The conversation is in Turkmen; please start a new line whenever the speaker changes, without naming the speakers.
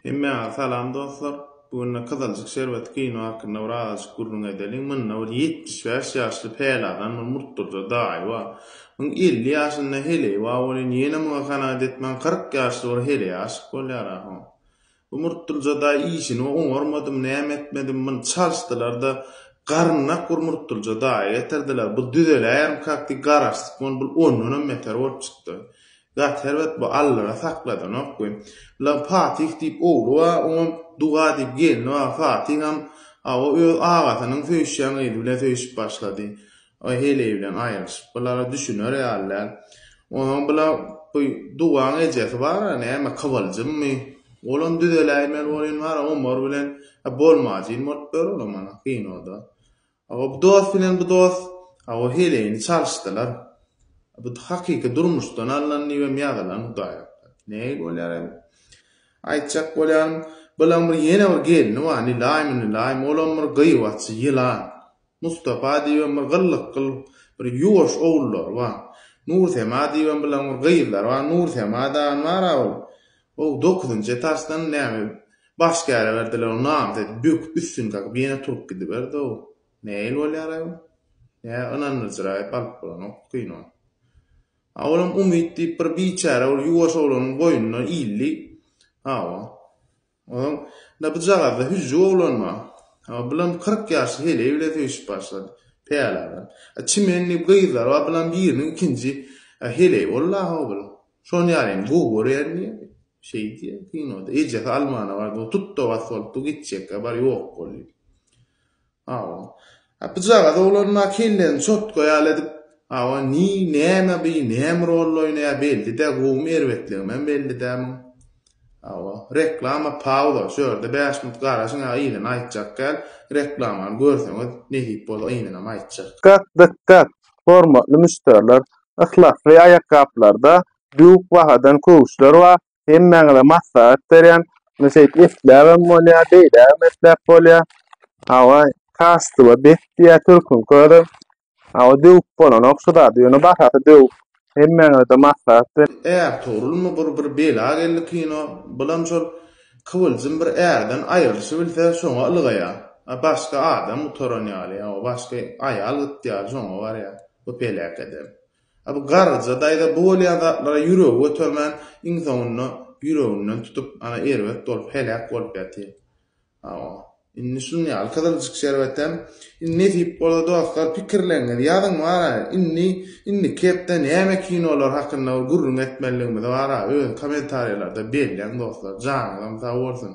Hemmäňize salam dostlar. Bu günde Kyzyljyk şerbeti kino hakynda bir azajyk gürrüň edeliň. Munda bir 75 ýaşly pälazan bir murtdurja daýy bar. Muň 50 ýaşynda heleýi bar welin ýene muňa kanagat etmän 40 ýaşly bir heleýe aşyk bolýar ahun. Bu murtdurja daýy işini oňarmadymy näme etmedimi muny çalyşdylar-da garynlak bir murtdurja daýy getirdiler. Bu düzeläýermikak diýip garaşdyk welin bul ondanam beter bolup çykdy. Gaty erbet bu Allara sakladanok bu. Bular Fatih diýip ogly bar, oňam Duga diýip gelni bar. Fatiham hawa öz agasynyň söýüşýän gyzy bilen söýüşip başlady. O heleý bilen aýrylyşyp. Bulara düşüner ýaly däl. Onsoň bular bu Dugaň ejesi bar-a näme Kybyljymmy? Olam düzeläýmeli bolýan bar-a Omar bilen bolmajyn bolup ýör olam ana kinoda. Hawa bu dost bilen bu dost hawa heleýini çalyşdylar. Bu hakyky durmuşdan alnan diýibem ýazylan hudaý hakda. Nähili bolýar bu? Aýtjak bolýanym, bulaň bir ýene bir gelni bar, Nilaýmy, Nilaýmy, olam bir gyýbatçy ýylan. Mustapa diýibem bir gyllykgyl bir ýuwaş ogullary bar. Nursema diýibem bulaň bir gyzlary bar. Nursema dagy bar-a ol. O dokuzynjy etaždan näme Başga ýere berdiler o namys edip böküp üstüni kakyp ýene turup gidiberdi-ow. Nähili bolýar-aý bu? Nä ynandyryjyraýyp alyp bolanok bu kinony. A olam Umyt diýip bir biçäre bir ýuwaş oglanyň boýnuna ildi. Hawa. Onuň da bujagazda hüžžük oglan bar. Hawa, bulam 40 ýaşly heleý bilen söýüşip başlady. Päl adam. A Çimen diýip gyzlary bar, bulam biriniň ikinji heleýi boldy-a bul. Şony ýalyny gowy görýän diýýär. Şeý diýýär kinoda. Ejesi almana bardy, o tut-da bas bolupdy, gitjekkä bar ýok boldy. Hawa. A bujagaz oglan-a kellesini çotka ýaly edip, hawa, ni, näme bi, näme rol oýnaýar belli dä, gowumy erbetligimem belli dä muň. Hawa, reklama pauza, şu ýerde bäş minut garaşyň, ýa yzyny aýtjak däl, reklamany görseňiz, nesip bolsa yzynam aýtjak.
Dykgat, dykgat, hormatly müşderiler! Yhlasly aýakgaplarda döwük bahadan köwüşler bar. Hemmäňize maslahat berýän. Muny şeýdip epläbem bolýar, beýlägem epläp bolýar. Hawa, kastyba bet diýýär türküň közem. Hawa, döwük bolanok şu zady, ýöne bahasy döwük. Hemmäňize-de maslahat ber.
Ärtogrulmy bir bir bela geldi kino bulam şol Kywyljym bir ärden aýrylyşybilse şoňa ylgaýa a başga adam gutaran ýaly ýa başga aýal gyt ýaly şoňa barýa bu peläkedem. A bu garryja daýza bu bolýan zatlara ýüregi götermän iň soňunda ýüreginden tutup ana erbet bolup heläk bolup ýatyr. Hawa. Indi şuny ýaly gyzyljyk şerbetem indi nesip bolsa dostlar pikirleriňizi ýazyň bara indi indiki hepde näme kinolar hakynda bir gürrüň etmelidigimizi bara öz komentariýalarda belläň dostlar janyňyzam sag bolsun.